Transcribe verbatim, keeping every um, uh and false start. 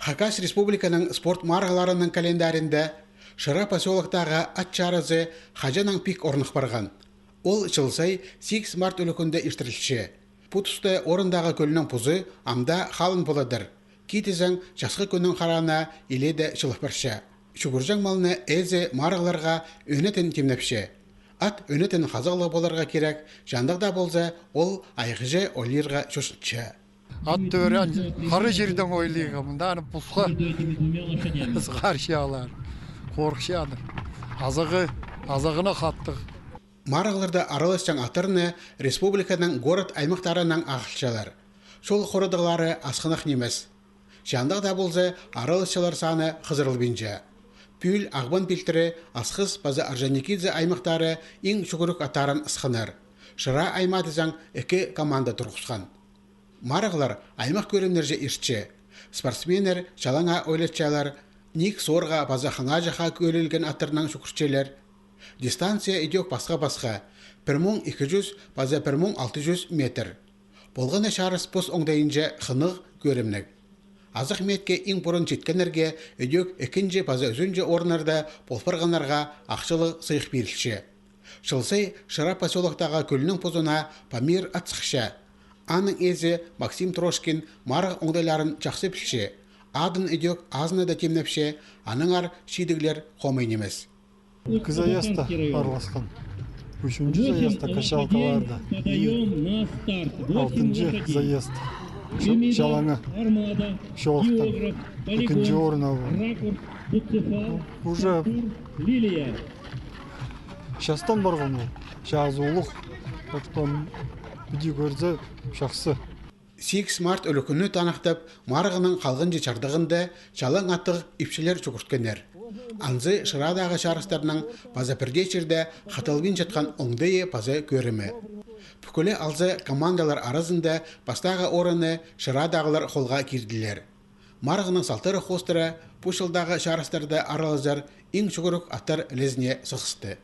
Хакас Республиканың спорт марығларының календарында Шыра посёлоктағы ат чарызы хаҷаннаң пик орных парған. Ол чыл сай сигіс март ӱлӱкӱнде иртірілче. Пу туста орындағы кӧлнің позы ам даа халын поладыр. Китізең, часхы кӱннің харағына илееде чылых парча. Чӱгӱрҷең малны ээзі марығларға ӧнетін тимнепче. Ат ӧнетін хазығлығ поларға кирек, че андағ даа полза, ол айғыҷы ойлирға чӧрче. Ат тӧреен хара чирдең ойлирға, мында аны пусха сығарчалар. Хорыхчадыр. Азағы, азағына хаттығ. Марығларда араласчаң аттарны республиканың город-аймахтарынаң ағылчалар. Чол хорадығлары асхынах нимес. Че андағ даа полза, араласчылар саны хызырылбинча. Пӱӱл Ағбан пилтірі Асхыс паза Орджоникидзе аймахтары иң чӱгӱрік аттарын ысханнар. Шыра аймаа тізең ікі команда турғысхан. Марығлар аймах кӧрімнерҷе иртче. Спортсменнер чалаңа ойлатчалар, ниик сорға паза хаңаҷахха кӧлелген аттарнаң чӱгӱрчелер. Дистанция ідӧк пасха-пасха, пір муң ікі чӱс паза пір муң алты чӱс метр. Полған на чарыс пос оңдайынҷа хынығ, кӧрімніг. Азах миитке иң пурун читкеннерге ідӧк ікінҷі паза ӱзінҷі орыннарда пол парғаннарға ахчалығ сыйых пирілче. Чыл сай Шыра посёлоктағы кӧлнің позына Памир ат сыхча. Аның ээзі Максим Трошкин марығ оңдайларын чахсы пілче. Адын ідӧк азына даа тимнепче, аннаңар чидіглер хомай нимес. Ікі зайаста араласхан. Ӱзінҷі зайаста качалкаларда. И алтынҷы зайаста чалаңа чоохтан ікінҷі орын алған. Уже частан парған ол. Чазы улуғ. Оттан піди кӧрзе, чахсы. Сигіс март ӱлӱкӱнні таныхтап, марығның халғанҷы чардығында чалаң аттығ ипчілер чӱгӱрткеннер. Анзы Шырадағы чарыстарның паза пір дее чирде хаталбинчатхан оңдайы паза кӧрімі. Пӱкӱле алза, командалар аразында пастағы орынны Шырадағылар холға кирділер. Марығның салтары хоостыра пу чылдағы чарыстарда аралазар иң чӱгӱрік аттар ілезіне сығысты.